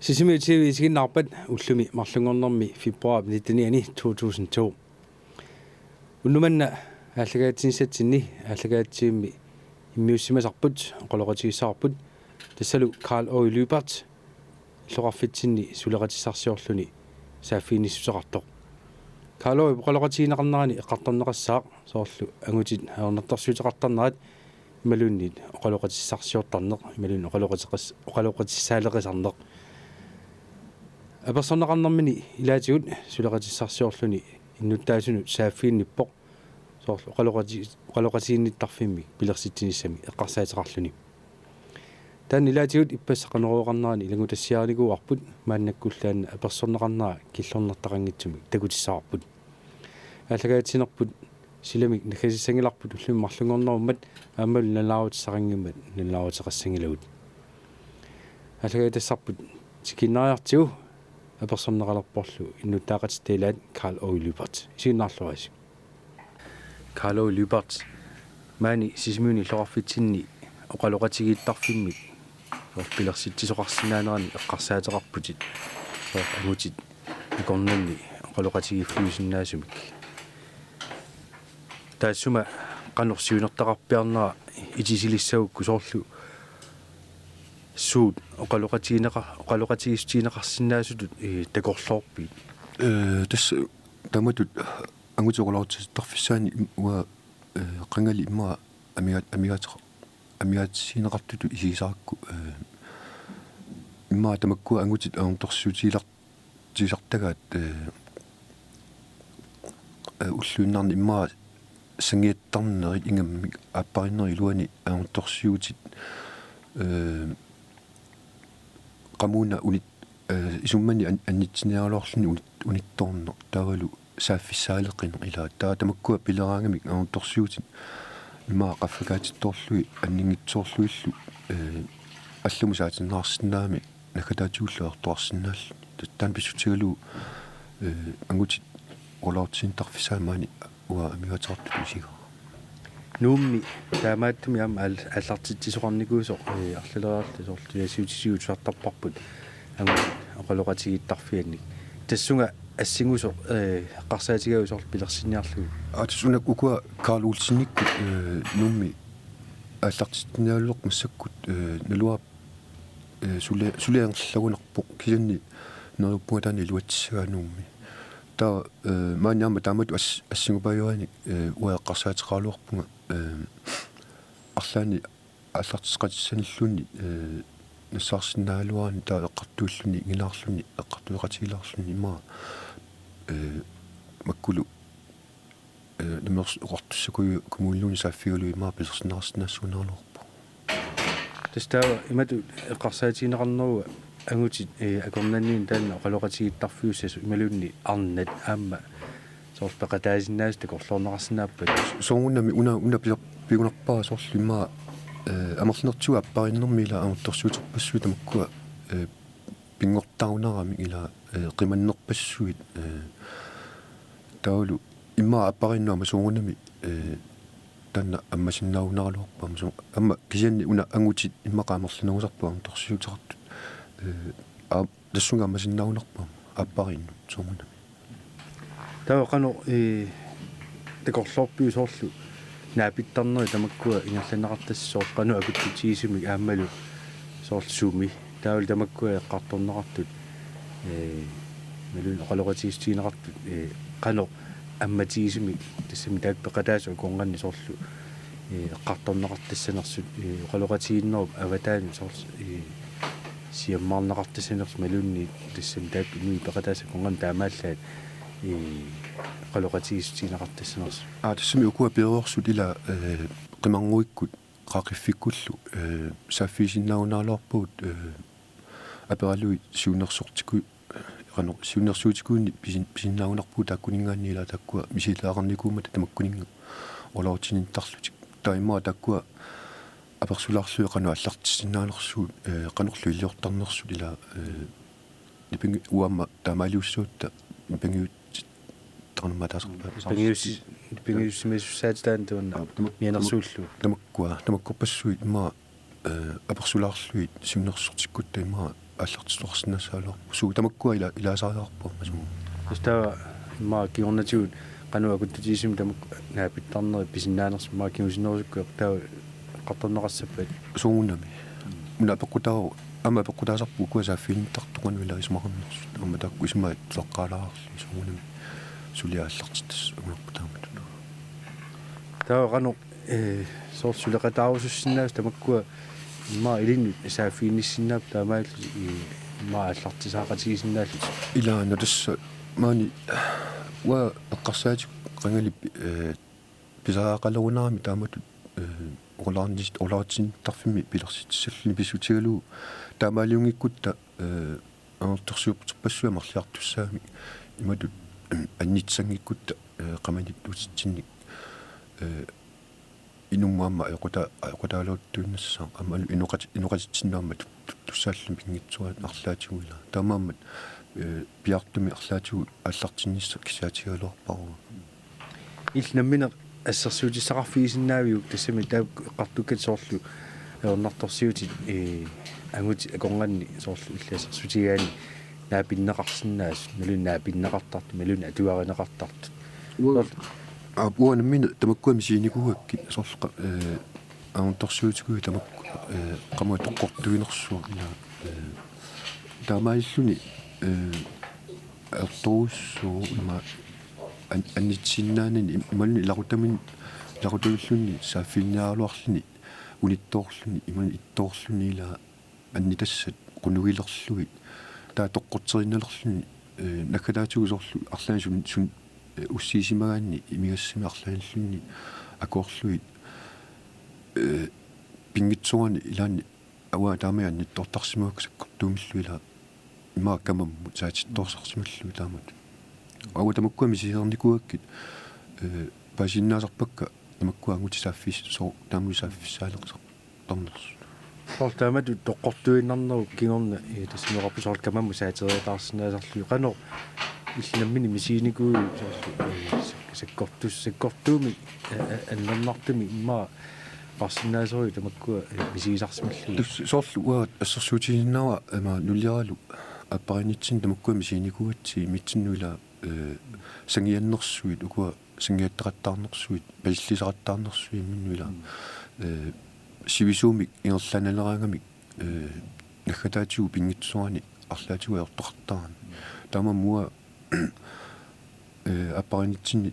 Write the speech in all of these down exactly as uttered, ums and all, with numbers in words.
Sisimiut T V isiginnaarpat ullumi marlunngornermi februar nitteniani to tusind to. Unnuk manna aallakaatitsinissatsinni aallakaatitsimmi immiussimasarput oqaloqatigissavarput, tassalu Karl Aage Lyberth illoqarfitsinni suleqatissarsiorluni saaffiginnissuteqartoq. Karl Aage oqaloqatigineqarnerani eqqartorneqassaaq soorlu angutit ajornartorsiuteqartarnerat imaluunniit oqaloqatissarsiortarneq imaluunniit oqaloqateqas-, oqaloqatissaaleqisarneq. Apersorneqarnermini ilaatigut suleqatissarsiorluni innuttaasunut saaffiginnippoq soorlu oqaloqati-, oqaloqatiginnittarfimmik pilersitsinissamik eqqarsaateqarluni. Taanna ilaatigut ippassaq Qanorooqarnerani ilanngutassiarinikuuarput, maannakkullu apersorneqarnera killornertaqanngitsumik takutissavarput. Aallakaatitsinerput silamik naggasissanngilarput ullumi marlunngornerummat aammalu nalunaaruteqassanngimmat nalunaaruteqassanngilagut. Aallakaatitassarput tikinniartigu apersorneqalerporlu innuttaaqatitta ilaat Karl Aage Lyberth. Isiginnaarluarisi. Karl Aage Lyberth, maani Sisimiuni illoqarfitsinni oqaloqatigiittarfimmik soorlu pilersitsisoqarsinnaanerani eqqarsaateqarputit soorlu angutit akornanni oqaloqatigiiffiusinnaasumik. Taassuma qanoq siunertaqarpiarnera itisilissagukku soorlu suut oqaloqatigineqa-, oqaloqatigiissutigineqarsinnaasutut, ee, takorloorpit? Ee, tassa taamatut angutit oqaloqatigiittarfissaanni im-, uanga, ee, qangali immaqa amiga-, amigaateqa-, amigaatissiineqartutut isigisarakku, ee, immaqa tamakkua angutit ajornartorsiutigilar-, tigisartagaat, ee, ee, ulluinnarni immaqa sanngiattarnerit ingammik aappariinnerit iluanni ajornartorsiutit, ee, qamuuna unit-, ee, isummani an-, annittiniaraluarluni unit-, unittoorneq taavalu saaffissaaleqineq ilaa. Taava tamakkua pileraangamik ajornartorsiutit immaqa qaffakaatittoorlugit anninngitsoorlugillu, ee, allamut saatinneqarsinnaammat naggataatigullu ajortoqarsinnaalluni. Taanna pissutigalugu, ee, angutit oqaloqatigiittarfissaanni maani uanga amigaateqartutut isigaara. Nuummi taamaattumik aamma aal-, aallartitsisoqarnikuusoq, ee, arlaleriarluta soorlu tulassiutitigut tusartarparput angutit oqaloqatigiittarfiannik. Tassunga assingusoq, ee, eqqarsaatigaajuk soorlu pilersinniarlugu? Aa, tassa una ukua Karl Olsenikkut, ee, Nuummi aallartitsinerullugu massakkut, ee, naluara, ee, suli-, suliangerlagunarpoq kisianni neriuppunga taanna iluatsissagaa Nuummi. Taava, ee, maani aamma taamatut as-, assingupaajuaannik, ee, uanga eqqarsaateqaraluarpunga, ee, arlaannik aallarteqqatissanilluunniit, ee, nassaarsinnaagaluaraanni taava eqqartuilluni ingilaarluni eqqartueqatigilaarluni immaqa, ee, makkulu, ee, Namminersorlutik Oqartussat Ku-, Kommuniluunniit saaffigalugu immaqa pilersinneqarsinnaassuunaraluarpoq. Tassa taava imatut eqqarsaatigineqarneruva angutit, ee, akornanniit taanna oqaloqatigiittarfiussasoq imaluunniit arnat aamma soorlu peqataasinnaasut takorloorneqarsinnaappat? Soorunami una, una pia-, pigunarpara soorlu immaqa, ee, amerlanertigut aappariinnermi ilaa ajornartorsiuterpassuit tamakkua, ee, pinngortaarunaramik ilaa, ee, qimannerpassuit, ee, taavalu immaqa aappariinnut aamma soorunami, ee, taanna ammasinnaajunaraluarpoq aamma soo-, aamma kisianni una angutit immaqa amerlanerusarput ajornartorsiuteqartut, ee, aa-, tassunga ammasinnaajunarpoq aamma aappariinnut soorunami. Taava qanoq, ee, takorloorpiuk soorlu naapittarnerit tamakkua ingerlanneqartassat soorlu qanoq akuttutigisumik aammalu soorlu sumi? Taavalu tamakkua eqqartorneqartut, ee, imaluunniit oqaloqatigiissutigineqartut, ee, qanoq ammatigisumik tassami taakku peqataasut akornanni soorlu, ee, eqqartorneqartassanersut, ee, oqaloqatigiinnerup avataanut soorlu, ee, siammarneqartassanersut imaluunniit tassami taakku inuit peqataasut akornanni taamaallaat, ee, oqaloqatigiissutigineqartassanersut. Aa, tassami ukua piareersut ilaa, ee, qimarnguikkut qaaqiffikkullu, ee, saaffigisinnaagunaraluarpagut, ee, aperalugit siunnersortiku-, qanoq siunnersuutikuunni pisin-, pisinnaagunarpugut taakkuninngaanniit ilaa taakkua misilittagaqarnikuummata tamakkuninnga oqaloqatiginnittarlutik. Taava immaqa taakkua apersulaarlugit qanoq aallartissinnaanersugut, ee, qanorlu iliortarnersut ilaa, ee, nipangi-, uanga aamma taamaaliussagutta nipangiut-, taanna. Nipangius-, nipangiussimasussaatitaanni taanna. Aa, tamak-, mianersuullugu. Tamakkua, tamakkorpassuit immaqa, ee, apersulaarlugit siunnersortikkutta immaqa aallartittoqarsinnaassagaluarpoq. Suu tamakkua ila-, ilaasariaqarpoq aamma suu. Tassa taava immaqa kingornatigut qanoq akuttutigisumik tamakku naapittarnerit pisinnaanersut immaqa kingusinnerusukkut taava eqqartorneqassappat? Soorunami. Una apeqqutaavoq, aamma apeqqutaasarput ukua saaffiginnittartut qanoq ilaa isumaqarnersut. Aamma taakku isumaat tuleqqaalaarlugit soorunami suli aallartitassat angerput taamatut. Taava qanoq, eh, soorlu suleqataarusussinnaasoq tamakkua immaqa ilinnut saaffiginnissinnaapput taamaalillutik, eh, immaqa aallartisaaqatigisinnaallutik? Ilaana tassa maani uanga eqqarsaatigaara qangali, eh, pisariaqalerunarami taamatut, eh, oqaloqatigiit-, oqaloqatigiittarfimmi pilersitsissalluni pissutigalugu taamaaliunngikkutta, eh, angerlarsiorpassuit marluartussaagamik imatut, eh, annitsaanngikkutta, eh, qamanittutitsinnik, eh, inummut aamma ajoqutaa-, ajoqutaalertuinnassaaq aamma inoqati-, inoqatitsinnut aamma tut-, tut-, tussaalluni pinngitsoorani arlaatigut ilaa. Taamaammat, eh, piaartumik arlaatigut aallartinnissaq kissaatigigaluarpara. Illit nammineq assersuutissaqarfigisinnaaviuk tassami taakku eqqartukkatit soorlu ajornartorsiutit, eh, angutit akornanni soorlu illit assersuutigaanni naapinneqarsinnaasut, imaluunniit naapinneqartartut, imaluunniit atuarineqartartut? Uanga. Soorlu. Aap, uanga nammineq tamakkua misiginikuugakkit soorlu qa-, eh, ajornartorsiutikuit tamakku, eh, qamuuna toqqortuinersuaq ilaa, eh, taamaalilluni, eh, ajortorujussuuvoq ima an-, annitsisinnaanani im-, imaluunniit ilaqutamin-, ilaqutavillunni saaffiginniaraluarluni unittoorluni imaluunniit ittoorluni ilaa annitassat qunugilerlugit taava toqqorteriinnalerluni, eh, naggataatigut soorlu arlaannik sun-, sun-, eh, ussiisimagaanni imigassamik arlaannilluunniit akoorlugit, eh, pinngitsoorani ilaanni uanga taama annittoortarsimagakku sakkortuumillu ilaa immaqa kamammut saatittoortarsimallugit taamatut. Uanga tamakkua misigereernikuugakkit, eh, paasisinnaasarpakka tamakkua angutit saaffis-, soo-, taamatut saaffissaaleqisartarnersut. Soorlu taamatut toqqortuinnarnerup kingorna, eh, tassami oqarpoq soorlu kamammut saateriataarsinnaasarlugit. Qanoq illit nammineq misiginikuuiuk soorlu, eh, sak-, sakkortus-, sakkortuumik, eh, eh, annernartumik immaqa oqarsinnaasorujuk tamakkua, eh, misigisarsimallugit? Tassa soorlu uanga assersuutigisinnaavara aamma nuliaralu aappariinnitsinni tamakkua misiginikuugatsigit imitsinnut ilaa, eh, sangiannersuit ukua sangiattaqattaarnersuit, pasillisaqattaarnersuit imminnut ilaa. Mm. Eh, sivisuumik ingerlaannaleraangamik, eh, naggataatigut pinngitsoorani arlaatigut ajortoqartarami. Taamaammat uanga, eh, aappariinnitsinni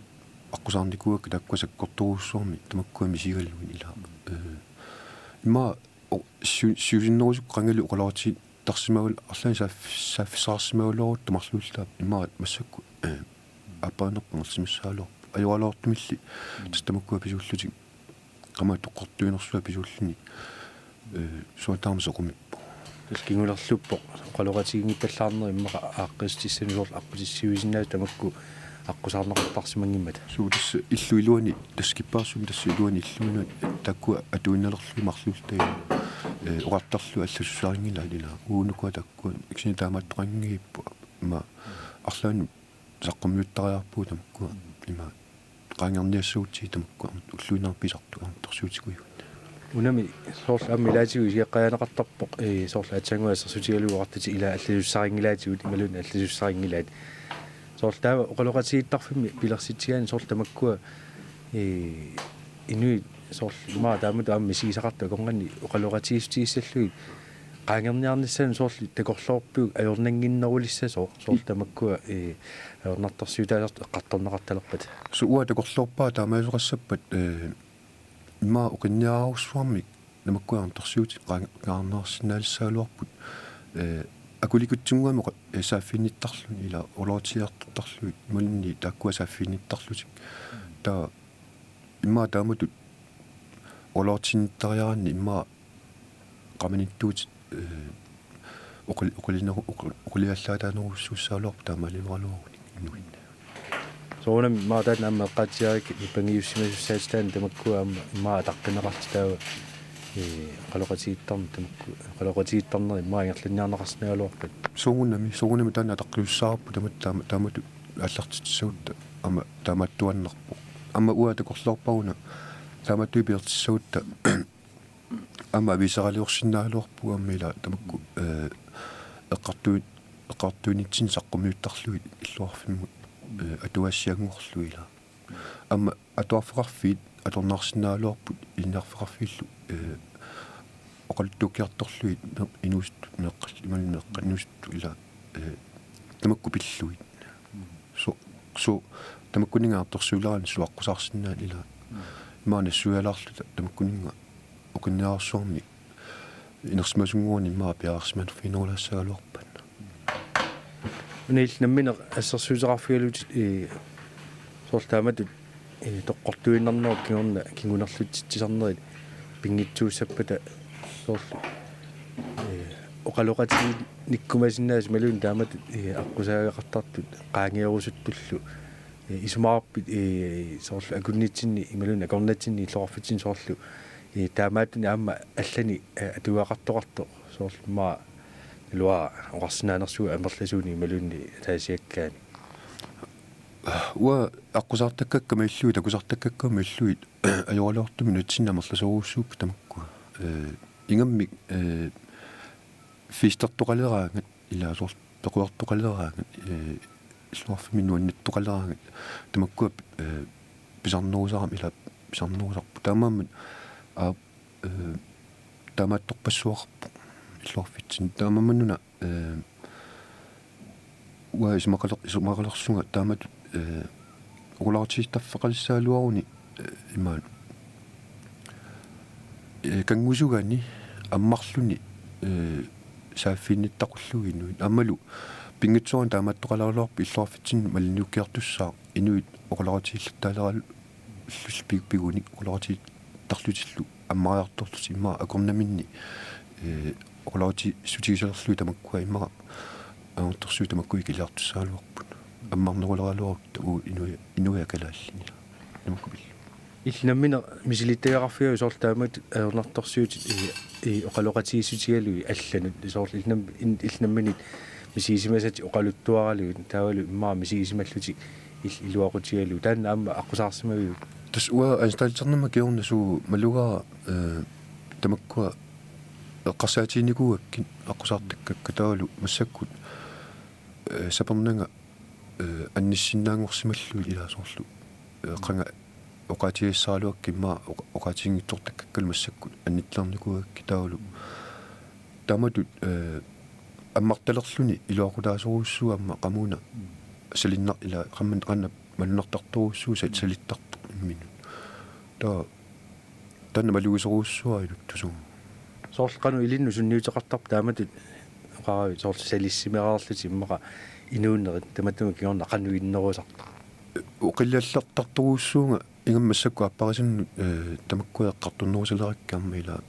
aqqusaarnikuuakka taakkua sakkortorujussuarmik tamakkua misigalugit ilaa. Eh, immaqa o-, siu-, siusinnerusukkut qangali oqaloqatigiittarsimagaluarluta arlaannik saaf-, saaffissaqarsimagaluarutta marluulluta immaqa massakkut, eh, aappariinnerput angerlarsimassagaluarpoq. Ajoraluartumilli tassa tamakkua pisuullutik qamaat toqqortuinersuaq pisuulluni, eh, suut taama soqumippoq. Tassa kingulerluppoq oqaloqatigiinngippallaarnerit immaqa aaqqissutissanik soorlu aqqutissiuisinnaasut tamakku aqqusaarneqartarsimanngimmata. Suu tassa illup iluani tassa kippaarsumik tassa iluani illup iluani taakkua atuinnalerlugit marluulluta, eh, oqartarlugit allasussaarinngilaat ilaa. Uunukua taakkua kisianni taamaattoqanngipput ima arlaannut saqqummiuttariaqarpugut tamakkua ima qaangerniassagutsigit tamakkua ulluinnarni pisartut ajornartorsiutikuugakkit. Unami soorlu aamma ilaatigut isigeqqajaanneqartarpoq, eh, soorlu aatsaannguaq assersuutigalugu oqartatit ilaa allasussaarinngilaatigut imaluunniit allasussaarinngilaat. Soorlu taava oqaloqatigiittarfimmi pilersitsigaanni soorlu tamakkua, eh, inuit soorlu immaqa taamatut aamma misigisaqartut akornanni oqaloqatigiissutigissallugit qaangerniarnissaannut soorlu takorloorpiuk ajornannginnerulissasoq soorlu tamakkua, eh, ajornartorsiutaasartut eqqartorneqartalerpata? Suu uanga takorloorpara taamaasoqassappat, eh, immaqa oqinniararujussuarmik tamakkua ajornartorsiutit qaa-, qaangerneqarsinnaalissagaluarput, eh, akulikutsunnguamik oqa-, eh, saaffiginnittarluni ilaa oqaloqatigiartortarlugit imaluunniit taakkua saaffiginnittarlutik. Taava immaqa taamatut oqaloqatiginnittariaraanni immaqa qamanittuutit, eh, oqil-, oqilineru-, oqil-, oqiliallaataanerujussuussagaluarput taamaaliuneraluarunik inuit. Soorunami immaqa taanna aamma eqqaatsiarigakku nippangiussimasussaatitaanni tamakkua aamma immaqa ataqqineqartut taava, eh, oqaloqatigiittarneq tamakku, oqaloqatigiittarneq immaqa ingerlanniarneqarsinnaagaluarpat? Soorunami, soorunami taanna ataqqiussaavarput taamat-, taama-, taamatut aallartitissagutta aamma taamaattuaannarpoq. Aamma uanga takorloorpara una taamatut pilersissagutta aamma aviseraliorsinnaagaluarpugut aamma ilaa tamakku, eh, eqqartui-, eqqartuinitsinni saqqummiuttarlugit illoqarfimmut, eh, atuassianngorlugit ilaa. Aamma atuarfeqarfiit atornaarsinnaagaluarput ilinniarfeqarfiillu, eh, oqaluttuukkiartorlugit meq-, inuusuttut meeqqal-, imaluunniit meeqqat inuusuttut ilaa, eh, tamakku pillugit. Su-, su-, tamakkuninnga artorsuulerani suut aqqusaarsinnaanerat ilaa. Imaanna suialaarluta tamakkuninnga oqinnerarsuarmi inersimasunnguani immaqa piareersimanerfiginerulaassaagaluarpaat. Una illit nammineq assersuuteqarfigalutit, eh, soorlu taamatut, eh, toqqortuinnarnerup kingorna kingunerlutsitsisarnerit pinngitsuussappata soorlu, eh, oqaloqatigiinnikkumasinnaasut imaluunniit taamatut, eh, aqqusaagaqartartut qaangeerusuttullu, eh, isumaqarpit, eh, soorlu akunnitsinni imaluunniit akornatsinni illoqarfitsinni soorlu, eh, taamaattunik aamma allanik, eh, atugaqartoqartoq soorlu immaqa naluara oqarsinnaanersugut amerlasuunik imaluunniit ataasiakkaanni. Uanga aqqusaartakkakka aamma illugit, takusartakkakka aamma illugit ajoraluartumik nunatsinni amerlasoorujussuupput tamakkua. Eh, ingammik, eh, festertoqaleraangat ilaa soorlu pequertoqaleraangat, eh, illoqarfimmi nuannattoqaleraangat tamakkua, eh, pisarnerusarami ilaa pisarnerusarput. Taamaammat, aa, eh, taamaattorpassuaqarpoq illoqarfitsinni. Taamaammat una, eh, uanga isumaqaler-, isumaqalersunga taamatut, eh, oqaloqatigiittarfeqalissagaluaruni, eh, imaat, eh, kanngusugani ammarluni, eh, saaffiginnittaqullugu inuit. Aammalu pinngitsoorani taamaattoqaleraluarpoq illoqarfitsinni malunniukkiartussaaq inuit oqaloqatigiillattaaleralu-, -llusi pi-, pigunik oqaloqatigiittarlutillu ammariartorlutik immaqa akornaminni, eh, oqaloqatigiissutigisalerlugit tamakkua immaqa ajornartorsiut tamakku ikiliartussagaluarput. Ammarneruleraluarutta uagut inuia-, inuiaat kalaallit. Tamakku pillugit. Illit nammineq misilittagaqarfigaavit soorlu taamatut ajornartorsiutit i, i oqaloqatigiissutigalugit allanut soorlu illit nam-, in-, illit nammineq misigisimasatit oqaluttuaralugit taavalu immaqa misigisimallutit il-, iluaqutigalugit. Taanna aamma aqqusaarsimaviuk? Tassa uanga anstalternerma kingorna suut malugaara, eh, tamakkua eqqarsaatiginikuugakkit aqqusaartakkakka taavalu massakkut, eh, sapernanga, eh, annissinnaanngorsimallugit ilaa soorlu, eh, qanga oqaatigisassaraluakkit immaqa oqa-, oqaatiginngitsoortakkakkalu massakkut annittarnikuugakkit taavalu. Taamatut, eh, ammartalerluni iluaqutaasorujussuuvoq aamma qamuuna salinnar-, ilaa qamman-, qanna malunnartartorujussuuvoq sa-, salittartoq imminut. Taava taanna malugisorujussuuara inuttusuummut. Soorlu qanoq ilinnut sunniuteqartarpa taamatut oqaravit soorlu salissimeereerlutik immaqa inuunerit tamatuma kingorna qanoq innerusartoq? Oqiliallartartorujussuuvunga ingammik massakkut aapparisunut, eh, tamakkua eqqartornerusalerakkit aamma ilaa,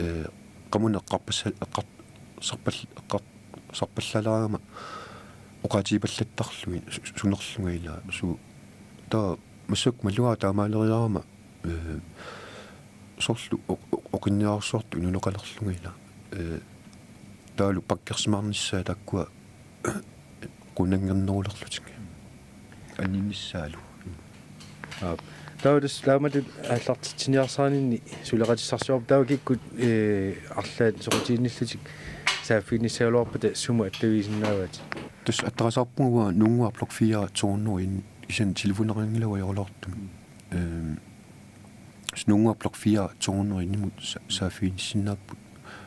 eh, qamuuna eqqarpassa-, eqqar-, sarpal-, eqqar-, sarpallaaleraangama oqaatigipallattarlugit su-, su-, sunerlunga ilaa suut. Taava massakkut malugaara taamaaleriarama, eh, soorlu o-, o-, oqinnerarsuartut inuuneqalerlunga ilaa, eh, taavalu pakkersimaarnissaat taakkua quunanngernerulerlutik. Anninnissaalu. Aap. Taava tassa taamatut aallartitsiniarsarininni suleqatissarsiorputit taava kikkut, eh, arlaat soqutiginnillutik saaffiginnissagaluarpata sumut attavigisinnaavaatit? Tassa attaveqassaarpunga uanga Nuunnguaq blok fire to hundrede en, kisianni telefoneqanngilara ajoraluartumik. Ehm, Nuunnguaq blok fire to hundrede en-imut sa-, saaffiginnissinnaapput.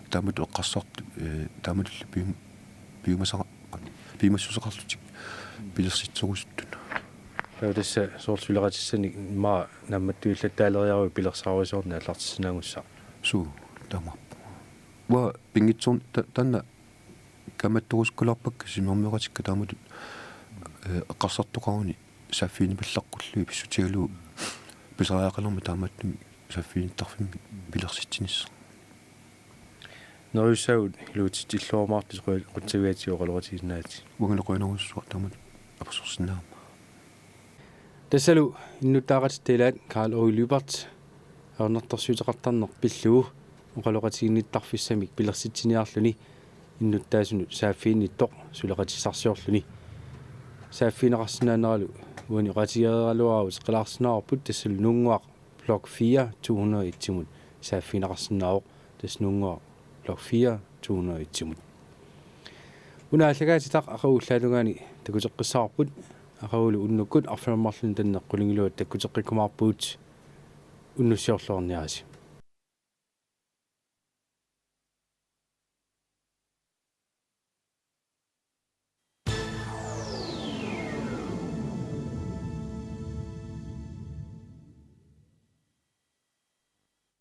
Taamatut eqqarsartut, eh, taamatullu pium-, piumasara-, piumassuseqarlutik pilersitserusuttut. Taava tassa soorlu suleqatissanik immaqa naammattuillattaaleriaruit pilersaarusiorneq aallartissinnaanngussaaq. Suu, taamaappoq. Uanga pinngitsoorn-, ta-, taanna kaammattorusukkaluarpakka sinermeeqatikka taamatut, eh, eqqarsartoqaruni saaffigineqalerlugit pissutigalugu pisariaqalermat taamaattumik saaffiginnittarfimmik pilersitsinissaq. Neriussaagut iluatsilluarumaartusi qu-, qutsavigaatigut oqaloqatigisinnaagakkit. Uangalu qujanarujussuaq taamatut apersorsinnaagama. Tassalu innuttaaqatitta ilaat Karl Aage Lyberth ajornartorsiuteqartarneq pillugu oqaloqatiginnittarfissamik pilersitsiniarluni innuttaasunut saaffiginnittoq suleqatissarsiorluni. Saaffigineqarsinnaaneralu uani oqaatigereeraluarput uteqqilaarsinnaavarput tassalu Nuunnguaq blok fire to hundrede et-imut saaffigineqarsinnaavoq, tassa Nuunnguaq blok fire to hundrede et-imut. Una aallakaatitaq aqagu ullaap tungaani takuteqqissavarput, aqagulu unnukkut arfineq-marlunut tanneq qulingiluat takkuteqqikkumaarpugut, unnussiorluarniarisi.